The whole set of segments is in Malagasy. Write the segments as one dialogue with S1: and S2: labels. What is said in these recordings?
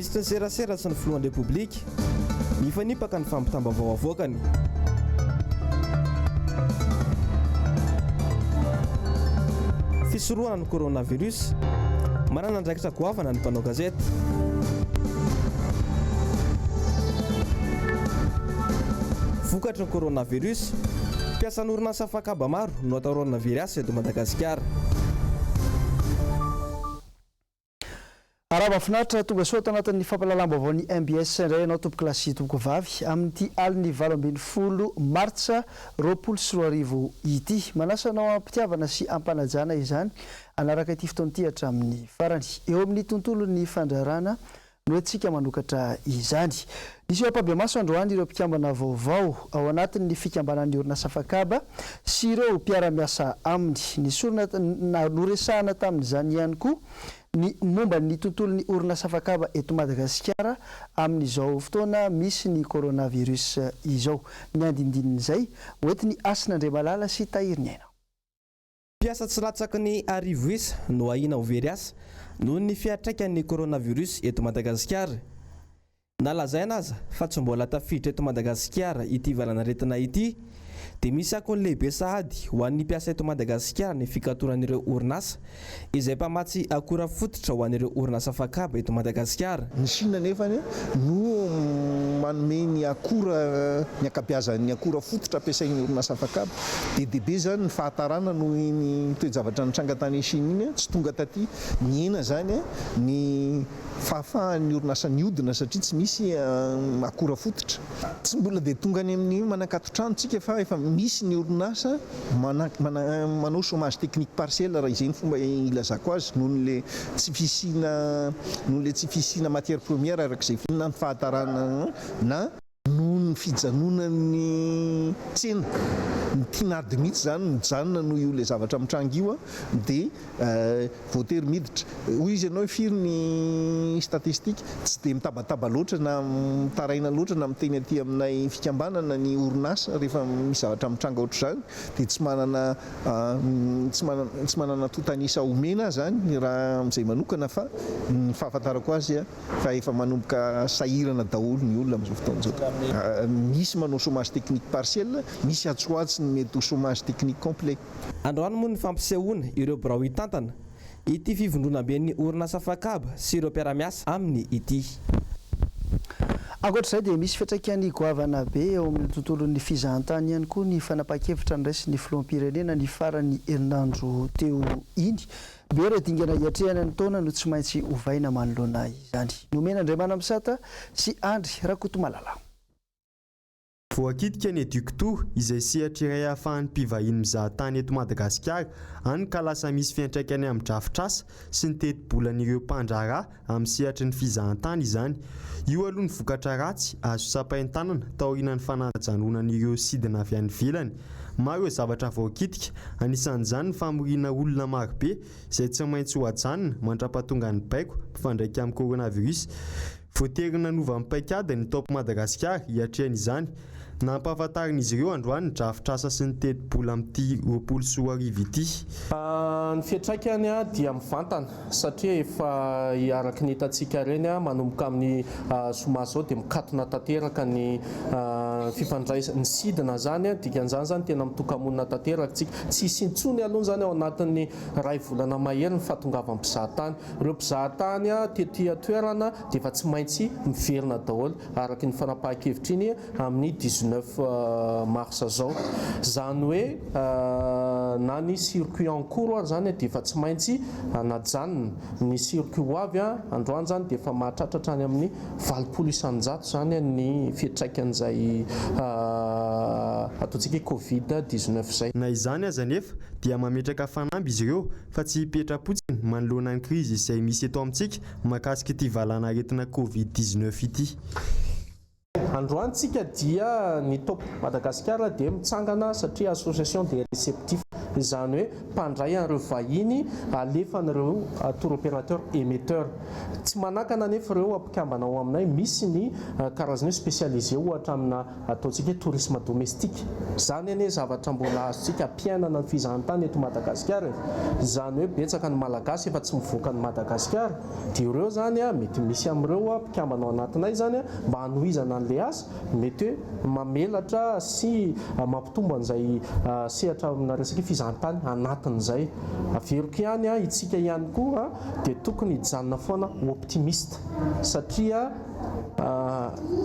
S1: Minisitry ny serasera sy ny filohan'ny Repoblika, mifanipaka ny fampitam-baovao avoakany. Fisorohana ny coronavirus, manana andraikitra goavana ny mpanao gazety. Vokatry ny coronavirus, mpiasan'orinasa afakaba maro no atahorana very asa eto Madagasikara.
S2: Arahaba finaritra, tonga soa ato anatin'ny fampahalalam-baovaon'ny mbs indray ianao tompokolahy sy tompokovavy amin'ity alin'ny 18 martsa 2020 ity. Manasa anao am-pitiavana sy am-panajana izany hanaraka ity fotoana ity hatramin'ny farany. Eo amin'ny tontolon'ny fandraharahana no entintsika manokatra izany. Niseho ampahibemaso androany ireo mpikambana vaovao ao anatin'ny fikambanan'ny orinasa Fakaba sy ireo mpiara-miasa aminy. Nesorina na noresahana tamin'izany ihany koa ny momba ny tontolon'ny orinasa Fakaba eto Madagasikara amin'izao fotoana misy ny coronavirus izao. Ny andindinin'izay, hoentin'i Hasina Andriamalala sy Tahiriniaina.
S1: Mpiasa tsy latsaky ny arivo isa no ahiana ho very asa noho ny fiantraikan'ny coronavirus eto Madagasikara. Na lazaina aza fa tsy mbola tafiditra eto Madagasikara ity valanaretina ity dia misy akony lehibe sahady ho an'ny mpiasa eto Madagasikara ny fikatonan'ireo orinasa izay mpamatsy akora fototra ho an'ireo orinasa afakaba eto Madagasikara.
S3: Ny Chine anefa no manome ny akora, ny ankabeazan'ny akora fototra ampiasain'ny orinasa afakaba. Be dia be izany ny fahatarana noho iny toe-javatra nitranga tany Chine iny, tsy tonga taty. Nihena izany ny fahafahan'ny orinasa nihodina satria tsy misy akora fototra. Tsy mbola dia tonga any amin'ny manakaton-trano tsika fa efa misy ny orinasa manao chômage technique partiel raha izay ny fomba ilazako azy noho ny tsy fisiana noho ilay tsy fisiana matière première araka izay na ny fahatarana na noho ny fijanonan'ny tsena. Ny tinady mihitsy izany mijanona noho io ilay zavatra mitranga io dia voatery miditra. Hoy izy ianao hoe firy ny statistique? Tsy dia mitabataba loatra na mitaraina loatra na miteny aty aminay fikambanana ny orinasa rehefa misy zavatra mitranga ohatr'izany dia tsy manana tsy manana tsy manana antontan'isa omena aho izany raha amin'izay manokana fa ny fahafantarako azy fa efa manomboka sahirana daholo ny olona amin'izao fotoana izao. Misy manao chômage technique partiel, misy atsy ho atsy ny mety ho chômage technique complet.
S1: Androany moa ny fampisehoana ireo birao hitantana ity fivondronamben'ny orinasa Fakaba sy ireo mpiara-miasa aminy ity.
S2: Ankoatra izay dia misy fiantraikany goavana be eo amin'ny tontolon'ny fizahantany ihany koa ny fanapahan-kevitra noraisin'ny filoham-pirenena ny faran'ny herinandro teo iny. Be ireo dingana hiatrehana ny taona no tsy maintsy ovaina manoloana izany. Nomena Andriamanamisata sy Andry Rakotomalala.
S4: Voakitika ny Eductour, izay sehatra iray ahafahan'ny mpivahiny mizaha tany eto Madagasikara, hany ka lasa misy fiantraikany amin'ny drafitrasa sy ny tetibolan'ireo mpandraharaha amin'ny sehatry ny fizahantany izany. Io aloha ny vokatra ratsy azo tsapain-tanana taorian'ny fanajanonana ireo sidina avy any ivelany. Maro ireo zavatra voakitika, anisan'izany ny famoriana olona marobe izay tsy maintsy ho ajanona mandra-pahatongan'ny baiko mifandraika amin'ny coronavirus. Voatery nanova ny paikady ny Top Madagasikara hiatrehana izany. Nampahafantarin'izy ireo androany ny drafitrasa sy ny tetibola amin'ity 2020 ity.
S5: Ny fiantraikany dia mivantana satria efa araka ny hitantsika ireny manomboka amin'ny zoma izao dia mikatona tanteraka ny fifandraisana, ny sidina izany, dikan'izany izany tena mitoka-monina tanteraka isika. Tsy hisy intsony aloha izany ao anatin'ny iray volana mahery ny fahatongavan'ny mpizahatany. Ireo mpizahatany tety an-toerana dia efa tsy maintsy miverina daholo araka iny fanapahan-kevitra iny amin'ny dix-neuf mars izao. Izany hoe na ny circuit en cours ary izany dia efa tsy maintsy najanona. Ny circuit ho avy androany izany dia efa mahatratra hatrany amin'ny 80% izany ny fiantraikan'izay ataontsika hoe covid dix-neuf izay.
S4: Na izany aza anefa dia mametraka fanamby izy ireo fa tsy hipetra-potsiny manoloana ny krizy izay misy eto amintsika mahakasika ity valanaretina Covid 19 ity.
S5: Androany tsika dia ny Top Madagasikara dia mitsangana satria association des réceptifs. Izany hoe mpandray an'ireo vahiny alefan'ireo tour opérateur émetteur. Tsy manakana anefa ireo mpikambana ao aminay, misy ny karazana hoe spécialisé ohatra amina ataontsika hoe tourisme domestique. Izany anie zavatra mbola azontsika ampiainana ny fizahantany eto Madagasikara e. Izany hoe betsaka ny Malagasy efa tsy mivoaka an'i Madagasikara. Dia ireo izany mety misy amin'ireo mpikambana ao anatinay izany mba hanohizana an'ilay asa, mety hoe mamelatra sy mampitombo an'izay sehatra amina resaka hoe fizahantany anatin'izay. Averiko ihany, itsika ihany koa dia tokony hijanona foana ho optimiste satria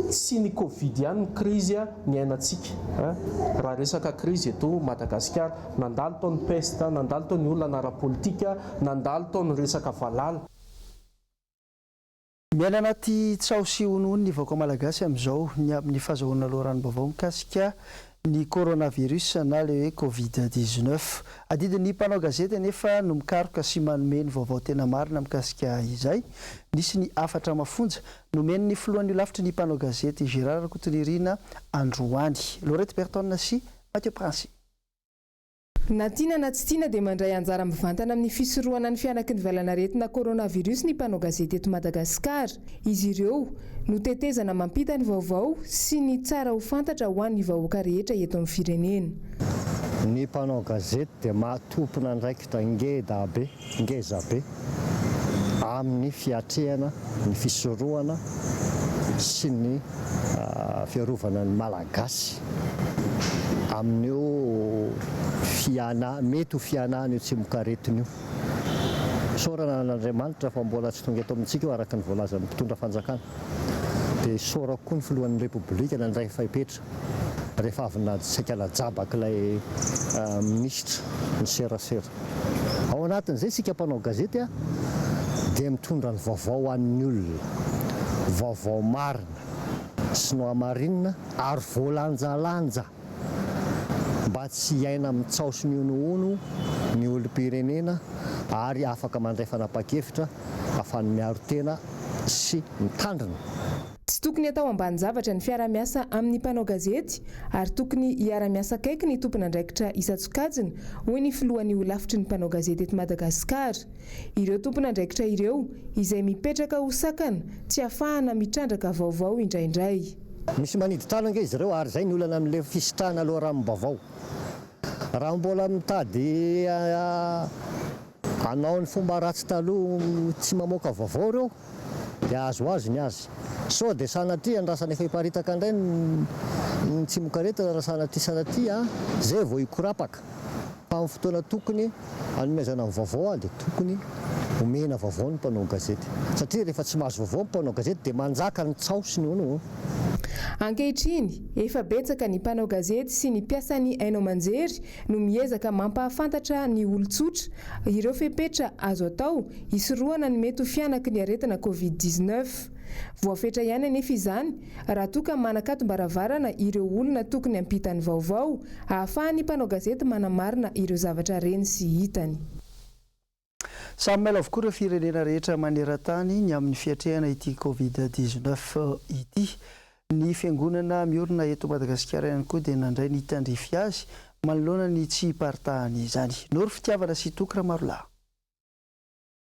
S5: tsy ny covid ihany ny krizy niainantsika raha resaka krizy eto Madagasikara. Nandalo tao ny peste, nandalo tao ny olana ara-politika, nandalo tao ny resaka valala.
S2: Miaina anaty tsaho sy honohono ny vahoaka malagasy amin'izao ny amin'ny fahazahoana loharanom-baovao mikasika ny coronavirus na ilay hoe covid 19. Adidin'ny mpanao gazety anefa no mikaroka sy manome ny vaovao tena marina mikasika izay. Nisy ny hafatra mafonja nomen'ny filohan'ny holafitry ny mpanao gazety Gérard Rakotonirina androany. Laurette Berton sy Mathieu Princy.
S6: Na tiana na tsy tiana dia mandray anjara mivantana amin'ny fisorohana ny fihanaky ny valanaretina coronavirus ny mpanao gazety eto Madagasikara. Izy ireo no tetezana mampita ny vaovao sy ny tsara ho fantatra ho an'ny vahoaka rehetra eto amin'ny firenena.
S7: Ny mpanao gazety dia maha tompon'andraikitra ngeda be, ngeza be amin'ny fiatrehana ny fisorohana sy ny fiarovana ny Malagasy amin'io fiana, mety ho fianan'io tsimokaretina io. Isaorana an'Andriamanitra fa mbola tsy tonga eto amintsika io araka ny voalazan'ny mpitondra fanjakana. Dia isaorako koa ny filohan'ny Repoblika nandray fepetra rehefa avy saika najabak'ilay minisitra ny serasera. Ao anatin'izay isika mpanao gazety dia mitondra ny vaovao ho an'ny olona, vaovao marina sy nohamarinina ary voalanjalanja mba tsy hiaina amin'ny tsaho sy ny honohono ny olom-pirenena ary afaka mandray fanapahan-kevitra ahafahany miaro tena sy mitandrina.
S6: Tsy tokony atao ambanin-javatra ny fiarahamiasa amin'ny mpanao gazety ary tokony hiara-miasa akaiky ny tompon'andraikitra isan-tsokajiny, hoy ny filohan'ny holafitry ny mpanao gazety eto Madagasikara. Ireo tompon'andraikitra ireo izay mipetraka ho sakana tsy ahafahana mitrandraka vaovao indraindray.
S7: Misy manidy trano ange izy ireo ary izay ny olana amin'ilay fisitrahana loharanom-baovao. Raha mbola mitady hanao ny fomba ratsy taloha tsy mamoaka vaovao ireo dia azoazo ny azy. Sao dia sanatria andrasana efa hiparitaka indray ny tsimokaretina raha sanatria sanatria izay vao hikorapaka. Fa amin'ny fotoana tokony hanomezana ny vaovao dia tokony omena vaovao ny mpanao gazety. Satria rehefa tsy mahazo vaovao ny mpanao gazety dia manjaka ny tsaho sy ny honohono.
S6: Ankehitriny, efa betsaka ny mpanao gazety sy ny mpiasan'ny haino aman-jery no miezaka mampahafantatra ny olon-tsotra ireo fepetra azo atao hisorohana ny mety ho fihanaky ny aretina Covid 19. Voafetra ihany anefa izany raha toa ka manakatom-baravarana ireo olona tokony hampita ny vaovao, ahafahan'ny mpanao gazety manamarina ireo zavatra reny sy hitany.
S2: Samy mailo avokoa ireo firenena rehetra maneran-tany ny amin'ny fiatrehana ity Covid 19 ity. Ny fiangonana miorina eto Madagasikara ihany koa dia nandray ny tandrify azy manoloana ny tsy hiparitahan'izany. Noro Fitiavana sy Toky Ramarolahy.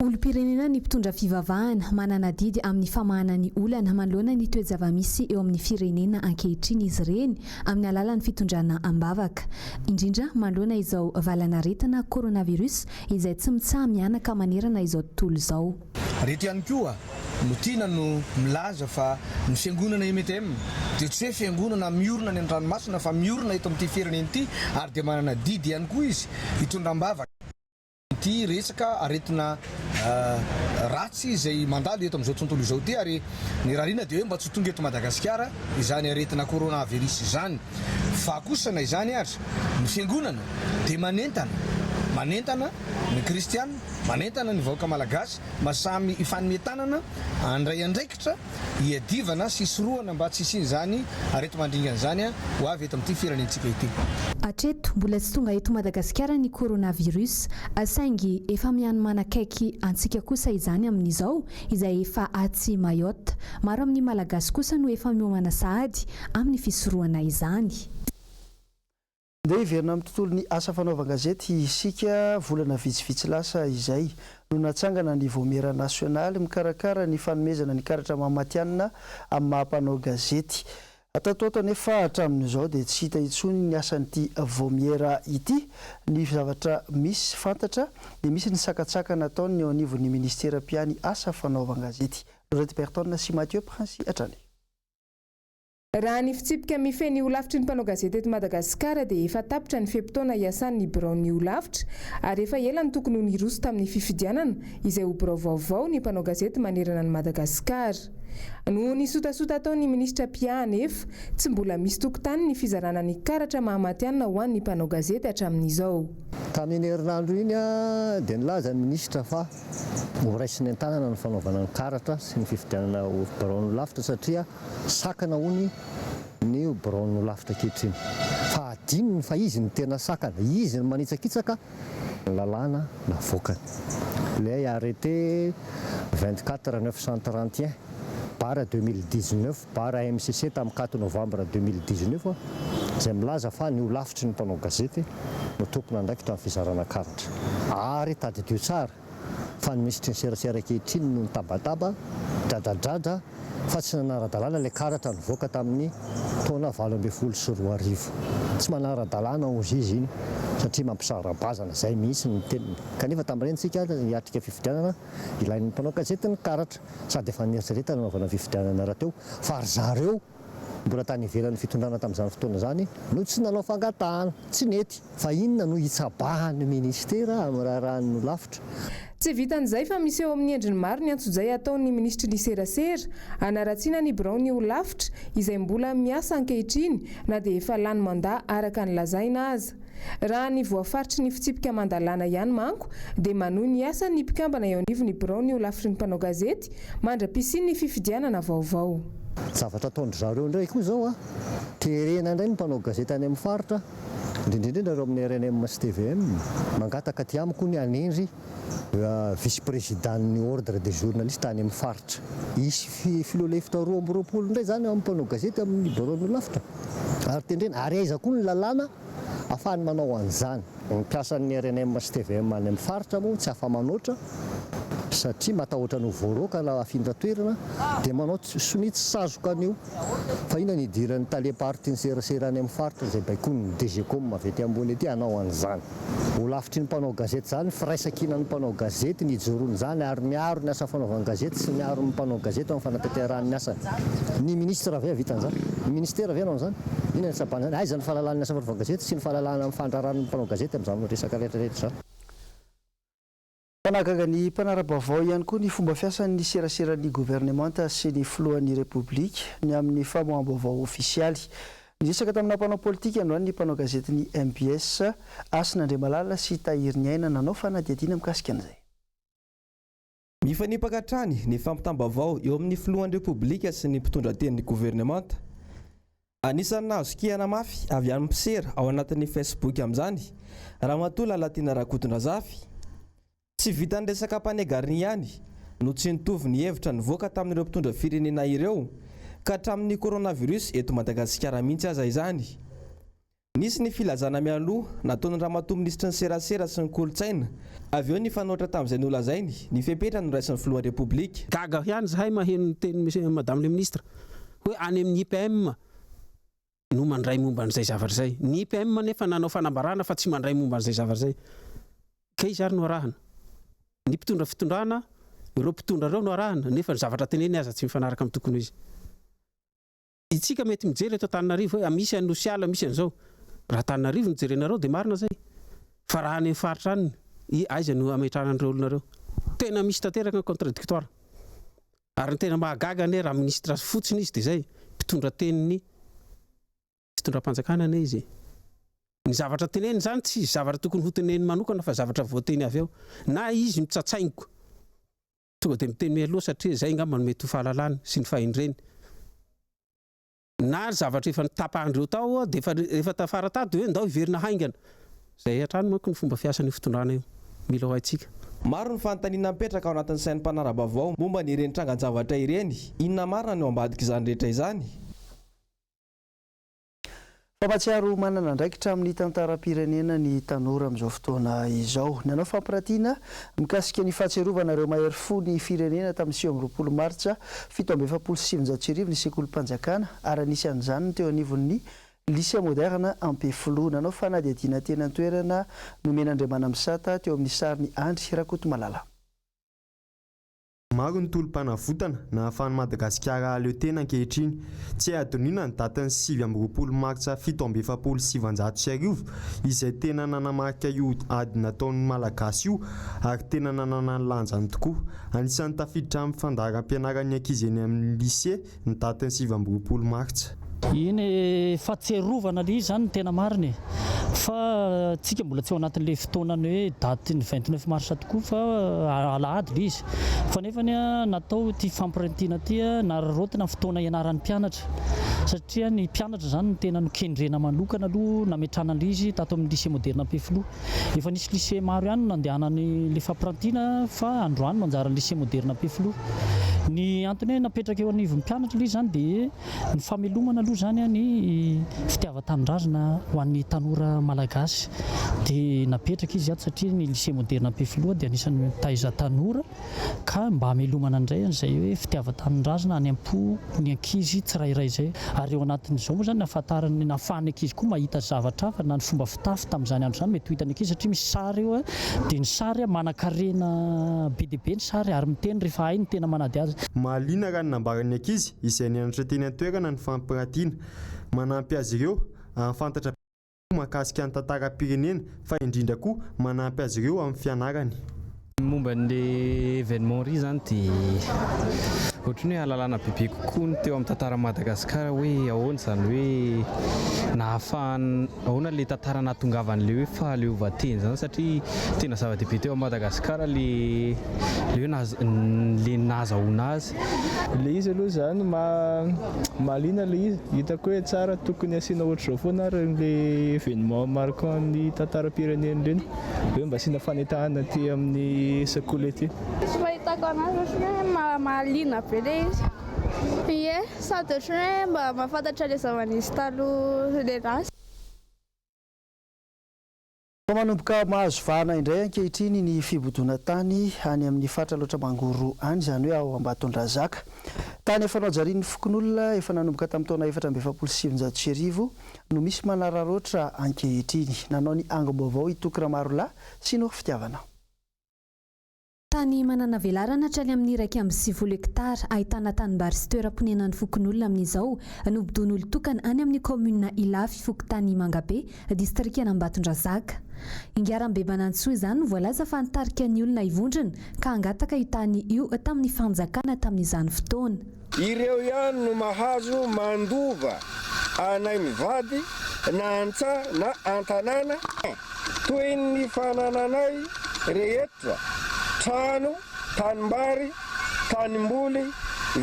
S8: Olom-pirenena ny mpitondra fivavahana, manana adidy amin'ny famahana ny olana manoloana ny toe-javamisy eo amin'ny firenena ankehitriny izy ireny amin'ny alalan'ny fitondrana am-bavaka. Indrindra manoloana izao valan'aretina coronavirus izay tsy mitsaha-mihanaka manerana izao tontolo izao.
S9: Reto ihany koa no tiana no milaza fa ny fiangonana MTM dia tsy hoe fiangonana miorina any an-dranomasina fa miorina eto amin'ity firenena ity ary dia manana adidy ihany koa izy hitondra am-bavaka ity resaka aretina ratsy izay mandalo eto amin'izao tontolo izao ity ary ny rarina dia hoe mba tsy ho tonga eto Madagasikara izany aretina coronavirus izany fa kosa na izany ary ny fiangonana dia manentana manentana ny kristiana manentana ny vahoaka malagasy mba samy hifanome tanana handray andraikitra hiadivana sy hisorohana mba tsy hisian'izany areti-mandringana izany ho avy eto amin'ity firenentsika ity.
S8: Hatreto, mbola tsy tonga eto Madagasikara ny coronavirus, saingy efa miha-manakaiky antsika kosa izany amin'izao, izay efa atsy Mayotte. Maro amin'ny Malagasy kosa no efa miomana sahady amin'ny fisorohana izany.
S2: Ndeha hiverina amin'ny tontolon'ny asa fanaovan-gazety isika. Volana vitsivitsy lasa izay no natsangana ny Vaomiera Nasionaly mikarakara ny fanomezana ny karatra maha matihanina amin'ny maha mpanao gazety. Tato ho ato anefa hatramin'izao dia tsy hita intsony ny asan'ity vaomiera ity. Ny zavatra misy fantatra dia misy ny sakantsakana ataon'ny eo anivon'ny minisitera mpiahy ny asa fanaovan-gazety. Lorette Berton sy Mathieu Princy hatrany.
S6: Raha ny fitsipika mifehy ny holafitry ny mpanao gazety eto Madagasikara dia efa tapitra ny fe-potoana hiasan'ny biraon'ny holafitra ary efa ela no tokony ho niroso tamin'ny fifidianana izay ho birao vaovao ny mpanao gazety manerana an'i Madagasikara. Noho ny sotasota ataon'ny minisitra Pia anefa, tsy mbola misy tokontany ny fizarana ny karatra maha matihanina ho an'ny mpanao gazety hatramin'izao.
S7: Tamin'iny herinandro iny dia nilaza ny minisitra fa horaisiny an-tanana ny fanaovana ny karatra sy ny fifidianana ho biraon'ny holafitra satria Sakana hono ny biraon'ny holafitra ankehitriny. Fa adinony fa izy no tena sakana, izy no manitsakitsaka ny lalàna navoakany. Ilay arrêté 24 931 barre 2019 barre MCC tamin'ny 4 novambra 2019 izay milaza fa ny holafitry ny mpanao gazety no tompon'andraikitra amin'ny fizarana karatra. Ary tadidio tsara fa ny minisitry ny serasera ankehitriny no nitabataba, dradradradra, fa tsy nanara-dalàna ilay karatra nivoaka tamin'ny taona 2018. Tsy manara-dalàna hozy izy iny satria mampisara-bazana, izay mihitsy no teniny. Kanefa tamin'ireny isika hiatrika fifidianana, ilain'ny mpanao gazety ny karatra, sady efa nieritreretana hanaovana fifidianana rahateo, fa ry zareo mbola tany ivelan'ny fitondrana tamin'izany fotoana izany no tsy nanao fangatahana, tsy nety. Fa inona no hitsabahan'ny ministera amin'ny raharahan'ny holafitra?
S6: Tsy vitan'izay fa miseho amin'ny endriny maro ny antsojay ataon'ny minisitry ny serasera hanaratsiana ny biraon'ny holafitra izay mbola miasa ankehitriny na dia efa lany mandat araka ny lazaina aza. Raha ny voafaritry ny fitsipika aman-dalàna ihany manko dia manohy ny asany ny mpikambana eo anivon'ny biraon'ny holafitry ny mpanao gazety mandra-pisian'ny fifidianana vaovao.
S7: Zavatra ataon-dry zareo indray koa izao a! Terena indray ny mpanao gazety any amin'ny faritra, indrindra indrindra ireo amin'ny rnm sy tvm, mangataka aty amiko ny hanendry vice président-n'ny ordre des journalistes any amin'ny faritra. Hisy filoha lefitra 22 indray izany amin'ny mpanao gazety amin'ny biraon'ny holafitra ary tendrena. Ary aiza koa ny lalàna ahafahany manao an'izany? Ny mpiasan'ny rnm sy tvm any amin'ny faritra moa tsy afa-manoatra satria matahotra ny ho voaroaka na hafindra toerana dia manao sonia tsy sazoka an'io. Fa inona ny idiran'ny talem-paritry ny serasera any amin'ny faritra izay baikoin'ny DGCOM avy aty ambony aty hanao an'izany? Holafitry ny mpanao gazety izany, firaisankinan'ny mpanao gazety ny ijoroan'izany ary miaro ny asa fanaovan-gazety sy miaro ny mpanao gazety amin'ny fanatanterahany ny asany. Ny minisitra ve hahavita an'izany? Ny ministera ve hanao an'izany? Inona ny tsabana izany? Aiza ny fahalalàn'ny asa fanaovan-gazety sy ny fahalalàna amin'ny fandraran'ny mpanao gazety amin'izany resaka rehetra rehetra izany?
S2: Mpanagaga ny mpanara-baovao ihany koa ny fomba fiasan'ny seraseran'ny governemanta sy ny filohan'ny Repoblika ny amin'ny famoaham-baovao ofisialy. Niresaka tamina mpanao politika androany ny mpanao gazetin'ny mbs, Hasina Andriamalala sy Tahiriniaina nanao fanadihadiana mikasika an'izay.
S1: Mifanipaka hatrany ny fampitam-baovao eo amin'ny filohan'ny Repoblika sy ny mpitondra tenin'ny governemanta. Anisan'ny nahazo kihana mafy avy amin'ny mpisera ao anatin'ny Facebook amin'izany Ramatoa Lalatiana Rakotondrazafy. Tsy vitan'ny resaka Panegarny ihany no tsy nitovy ny hevitra nivoaka tamin'ireo mpitondra firenena ireo ka hatramin'ny coronavirus eto Madagasikara mihitsy aza izany. Nisy ny filazana mialoha nataon'ny Ramatoa Minisitry ny Serasera sy ny Kolontsaina, avy eo nifanohitra tamin'izay nolazainy ny fepetra noraisin'ny Filohan'ny Repoblika.
S10: Gaga ihany izahay maheno ny tenin'i Madame le Ministre hoe any amin'ny IPM no mandray momba an'izay zavatra izay. Ny IPM anefa nanao fanambarana fa tsy mandray momba an'izay zavatra izay. Ka iza ary no arahana? Ny mpitondra fitondrana, ireo mpitondra ireo no arahana nefa ny zavatra teneniny aza tsy mifanaraka amin'ny tokony ho izy. Itsika mety mijery eto Antananarivo hoe misy an'i Nosiala, misy an'izao. Raha Antananarivo no jerenareo dia marina izay. Fa raha any amin'ny faritra any, aiza no hametrahana an'ireo olona ireo? Tena misy tanteraka ny contradictoire. Ary ny tena mahagaga anie raha ministre fotsiny izy dia izay, mpitondra tenin'ny fitondram-panjakana anie izy e. Ny zavatra teneniny izany tsy zavatra tokony ho teneniny manokana fa zavatra voateny avy eo. Na izy mitsatsaingoka, tonga dia miteny mialoha satria izay angamba no mety ho fahalalany sy ny fahendreny. Na ny zavatra efa notapahan-dreo tao dia efa efa tafara tady hoe ndao hiverina haingana. Izay hatrany manko ny fomba fiasan'io fitondrana io. Mila ho haintsika.
S1: Maro ny fanontaniana mipetraka ao anatin'ny sain'ny mpanara-baovao momba ny ireny trangan-javatra ireny. Inona marina no ao ambadik'izany rehetra izany?
S2: Fa mahatsiaro ho manana andraikitra amin'ny tantaram-pirenena ny tanora amin'izao fotoana izao. Nanao fampiratiana mikasika ny fahatsiarovana ireo mahery fo ny firenena tamin'ny 29 martsa 1947 ny sekolim-panjakana ary anisan'izany ny teo anivon'ny Lycée Moderne Ampefiloha. Nanao fanadihadiana teny an-toerana Nomenandriamanamisata teo amin'ny sarin'i Andry Rakotomalala.
S4: Maro ny tolom-panavotana nahafahan'i Madagasikara hahaleo tena ankehitriny. Tsy hay adinoina ny datin'ny 29 martsa 1947 izay tena nanamarika io ady nataon'ny Malagasy io ary tena nanana ny lanjany tokoa. Anisan'ny tafiditra amin'ny fandaharam-pianaran'ny ankizy eny amin'ny lycée ny datin'ny 29 martsa.
S11: Eny e, fahatsiarovana le izy zany no tena marina e! Fa tsika mbola tsy ao anatin'le fotoanan'ny hoe daty ny 29 mars tokoa fa alahady le izy. Fa nefany a natao ity fampirantiana ity a nararaotina ny fotoana ianaran'ny mpianatra satria ny mpianatra zany no tena nokendrena manokana aloha nametrahana an'le izy tato amin'ny lycée moderne Ampefiloha. Efa nisy lycée maro ihany no nandehanany le fampirantiana fa androany no anjaran'ny lycée moderne Ampefiloha. Ny antony hoe napetraka eo anivon'ny mpianatra ilay izy izany dia ny famelomana aloha izany ny fitiavan-tanindrazana ho an'ny tanora malagasy. Dia napetraka izy ato satria ny lycée moderne Ampefiloha dia anisan'ny mitaiza tanora. Ka mba hamelomana indray an'izay hoe fitiavan-tanindrazana any am-po ny ankizy tsirairay izay. Ary eo anatin'izao moa izany nahafantarany, nahafahan'ny ankizy koa mahita zavatra hafa na ny fomba fitafy tamin'izany andro izany mety ho hitan'ny ankizy satria misy sary eo dia ny sary manan-karena be dia be ny sary ary miteny rehefa hay ny tena manady azy.
S4: Mahaliana raha ny nambaran'ny ankizy izay nianatra teny an-toerana ny fampiratiana. Manampy azy ireo hahafantatra mahakasika ny tantaram-pirenena fa indrindra koa manampy azy ireo amin'ny fianarany.
S12: Ny momba an'le événement ry zany dia ohatran'ny hoe ahalalana bebe kokoa ny teo amin'ny tantaran'i Madagasikara hoe ahoana izany hoe nahafahan ahoana le tantara nahatongavan'le hoe fahaleovantena izany satria tena zava-dehibe teo amin'i Madagasikara le le hoe naha le nahazahoana azy.
S13: Le izy aloha zany mahaliana le izy, hitako hoe tsara tokony asiana ohatr'izao foana ary le événement marquant ny tantaram-pirenena ireny, hoe mba asiana fanentanana aty amin'ny sekoly aty.
S14: Ny fahitako anazy ohatran'ny hoe mahaliana be le izy, ie sady ohatran'ny hoe mba mahafantatra le zava-nisy taloha le lasa.
S2: Fa manomboka mahazo vahana indray ankehitriny ny fibodoana tany any amin'ny faritra Alaotra Mangoro any, izany hoe ao Ambatondrazaka. Tany efa nohajarian'ny fokonolona efa nanomboka tamin'ny taona 1944 no misy manararaotra ankehitriny. Nanao ny angom-baovao i Toky Ramarolahy sy Noro Fitiavana.
S8: Tany manana velarana hatrany amin'ny 91 hektara, ahitana tanimbary sy toeram-ponenan'ny fokonolona amin'izao, no bodoin'olon-tokana any amin'ny kaominina Ilafy, fokontany Mangabe, distrikan'Ambatondrazaka. Ingahy Rabemanantsoa izany no voalaza fa nitarika ny olona hivondrona ka hangataka io tany io tamin'ny fanjakana tamin'izany fotoana.
S15: Ireo ihany no mahazo mandova anay mivady na an-tsaha na an-tanàna. Toy ny fanananay rehetra, trano, tanimbary, tanimboly,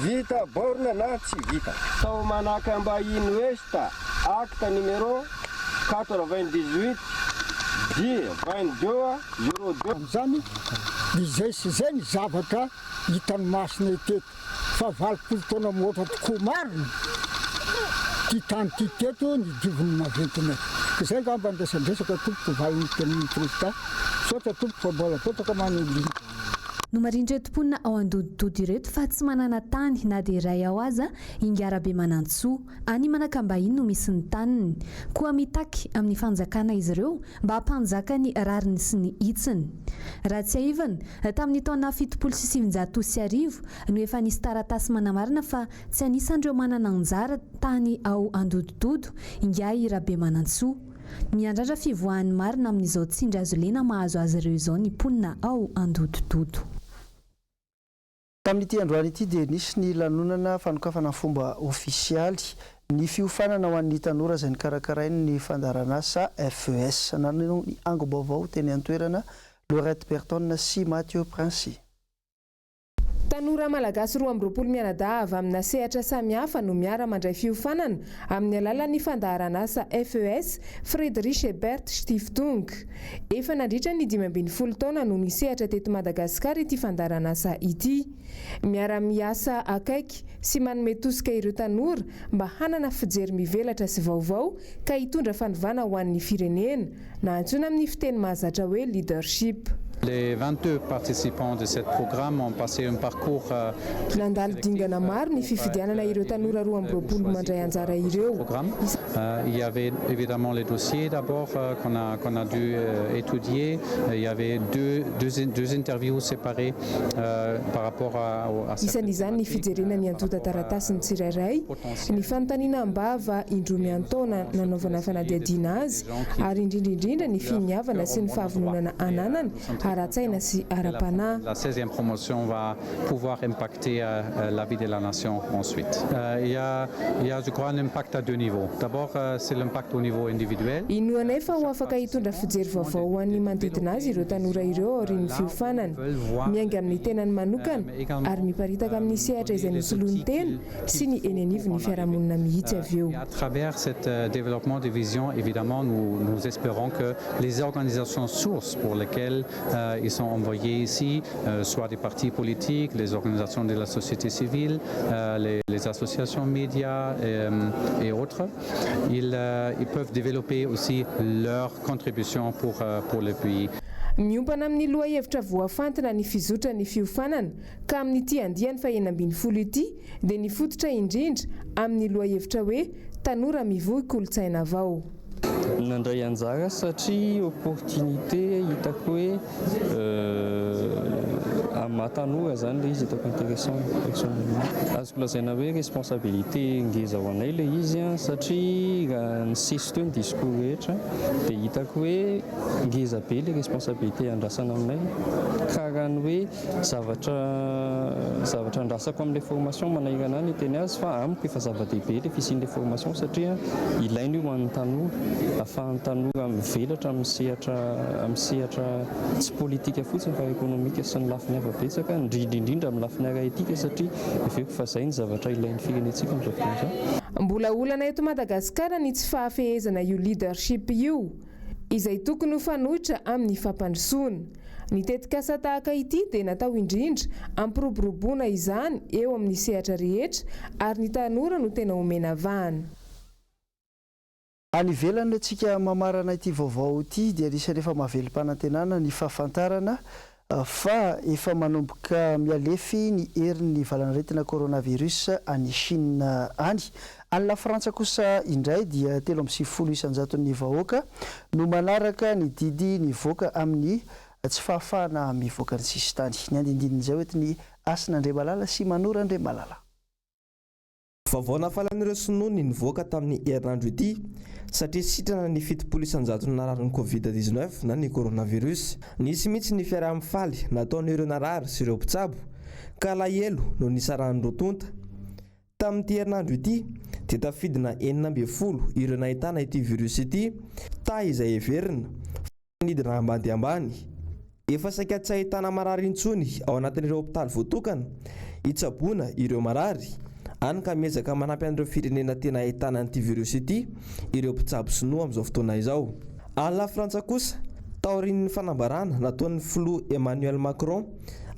S15: vita baorina na tsy vita. Tao Manakambahiny Ouest, acte numéro 98 dix 22 02.
S16: Amin'izany dia izay sy izay ny zavatra hitan'ny masonay teto. Fa 80 taona mihoatra tokoa marina ity tany ity teto ny divon'ny maventinay. Ka izay angamba ny resadresaka tompoko valin'ny tenin'ny Prezida. Misaotra tompoko fa mbola betsaka manindrindra.
S8: Nomarihin'ireto mponina ao Andodododo ireto fa tsy manana tany na dia iray ao aza Ingahy Rabemanantsoa. Any Manakambahiny no misy ny taniny. Koa mitaky amin'ny fanjakana izy ireo mba hampanjaka ny rariny sy ny hitsiny. Raha tsiahivina, tamin'ny taona 1970 no efa nisy taratasy manamarina fa tsy anisan'ireo manana anjara tany ao Andodododo ingahy Rabemanantsoa. Miandrandra fivoahan'ny marina amin'izao tsindry azo lena mahazo azy ireo izao ny mponina ao Andodododo.
S2: Tamin'ity androany ity dia nisy ny lanonana fanokafana amin'ny fomba ofisialy ny fiofanana ho an'ny tanora izay nokarakarain'ny fandaharanasa FES. Naneho ny angom-baovao teny an-toerana Laurette Berton sy Mathieu Princi.
S6: Tanora malagasy 22 mianadahy avy amina sehatra samihafa no miara-mandray fiofanana amin'ny alalan'ny fandaharanasa FES, Friedrich Ebert Stiftung. Efa nandritra ny 15 taona no nisehatra teto Madagasikara ity fandaharanasa ity. Miara-miasa akaiky sy manome tosika ireo tanora mba hanana fijery mivelatra sy vaovao ka hitondra fanovana ho an'ny firenena, na antsoina amin'ny fiteny mahazatra hoe leadership.
S17: Les 22 participants de cette programme ont passé un parcours
S6: Nandalo dingana maro ny fifidianana ireo tanora 22 mandray anjara ireo.
S17: Programme. Il y avait évidemment les dossiers d'abord qu'on a dû étudier. Il y avait deux interviews séparées par rapport à
S6: Isan'izany ny fijerena ny antontan-taratasy ny tsirairay, ny fanontaniana am-bava indroa miantaona nanaovana fanadihadiana azy, ary indrindraindrindra ny finiavana sy ny fahavononana ananany ara-tsaina sy ara-panahy.
S17: La 16e promotion va pouvoir impacter la vie de la nation ensuite. Il y a, je crois, un impact à deux niveaux. D'abord, c'est l'impact au niveau individuel.
S6: Inoanay fa ho afaka hitondra fijery vaovao ho an'ny manodidina azy ireo tanora ireo aorian'ny fiofanana, miainga amin'ny tenany manokana ary miparitaka amin'ny sehatra izay nosoloany tena sy ny eny anivon'ny fiarahamonina mihitsy avy eo.
S17: Et à travers ce développement de vision, évidemment, nous, nous espérons que les organisations sources pour lesquelles ils sont envoyés ici, soit des partis politiques, les organisations de la société civile, les associations médias et autres, ils peuvent développer aussi leur contribution pour le pays.
S6: Miompana amin'ny lohahevitra voafantina ny fizotra ny fiofanana, ka amin'ity andiany fa 16 ity dia ny fototra indrindra amin'ny lohahevitra hoe tanora mivoy kolontsaina vao.
S18: Nandray anjara satria opportunité hitako hoe amin'ny mahatanora zany le izy hitako intéressant. Personnellement, azoko lazaina hoe responsabilité ngeza ho anay le izy a, satria raha nisesy teo ny discours rehetra dia hitako hoe ngeza be le responsabilité andrasana aminay, ka raha ny hoe zavatra andrasako amin'le formation manahirana ny teny azy, fa amiko efa zava-dehibe le fisian'le formation satria ilaina io ho an'ny tanora, ahafahan'ny tanora mivelatra amin'ny sehatra tsy politika fotsiny fa ekonomika sy ny lafiny hafa betsaka, indrindrindrindra amin'ny lafiny ara-etika, satria heveriko fa zay ny zavatra ilain'ny firenentsika amin'izao fotoana izao.
S6: Mbola olana eto Madagasikara ny tsy fahafehezana io leadership io, izay tokony ho fanoitra amin'ny fampandrosoana. Ny tetikasa tahaka ity dia natao indrindra ampiroboroboana izany eo amin'ny sehatra rehetra, ary ny tanora no tena omena vahana.
S2: Any ivelany antsika mamarana ity vaovao ity dia anisan'ny efa mahavelom-panantenana ny fahafantarana fa efa manomboka mialefy ny herin'ny valanaretina coronavirus any Chine any. Any La Frantsa kosa indray dia 93 isan-jaton'ny vahoaka no manaraka ny didy nivoaka amin'ny tsy fahafahana mivoaka ny sisintany. Ny andindin'izay hoentiny Asina Andremalala sy Manora Andremalala.
S1: Vaovao nahafalan'ireo sinoa ny nivoaka tamin'ny herinandro ity, satria sitrana ny 70 isan-jato nararin'ny COVID-19 na ny coronavirus. Nisy mihitsy ny fiaraha-mifaly nataon'ireo narary sy ireo mpitsabo, ka alahelo no nisarahan'ny roa tonta. Tamin'ity herinandro ity dia tafidina 16 ireo nahitana ity virus ity, ta izay heverina nidina ambany dia ambany. Efa saika tsy ahitana marary intsony ao anatin'ireo hopitaly voatokana hitsaboana ireo marary any, ka miezaka manampy an'ireo firenena tena ahitana an'ity virus ity ireo mpitsabo sinoa amin'izao fotoana izao. Any La Frantsa kosa, taorian'ny fanambarana nataon'ny filoha Emmanuel Macron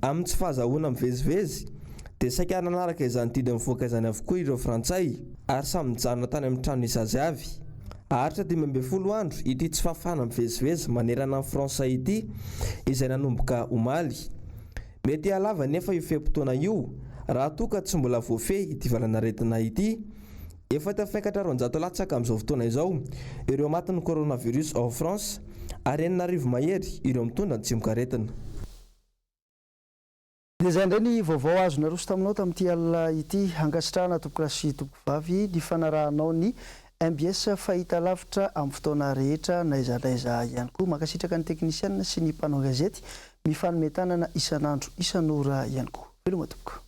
S1: amin'ny tsy fahazahoana mivezivezy, dia saika nanaraka izany didy mivoaka izany avokoa ireo Frantsay, ary samy mijanona tany amin'ny trano nisy azy avy. Aharitra 15 andro ity tsy fahafahana mivezivezy manerana ny Fransa ity, izay nanomboka omaly. Mety halava nefa io fe-potoana io raha toa ka tsy mbola voafehy ity valanaretina ity. Efa tafiakatra 200 latsaka amin'izao fotoana izao ireo matin'ny coronavirus ao France, ary 6000 mahery ireo mitondra ny tsimokaretina.
S2: Dia izay indray ny vaovao azo naroso taminao tamin'ity alina ity. Ankasitrahana tompoko sy tompoko vavy ny fanarahanao ny MBS fahita lavitra amin'ny fotoana rehetra n'aiza n'aiza ihany koa. Mankasitraka ny teknisianina sy ny mpanao gazety mifanome tanana isan'andro isan'ora ihany koa. Veloma tompoko.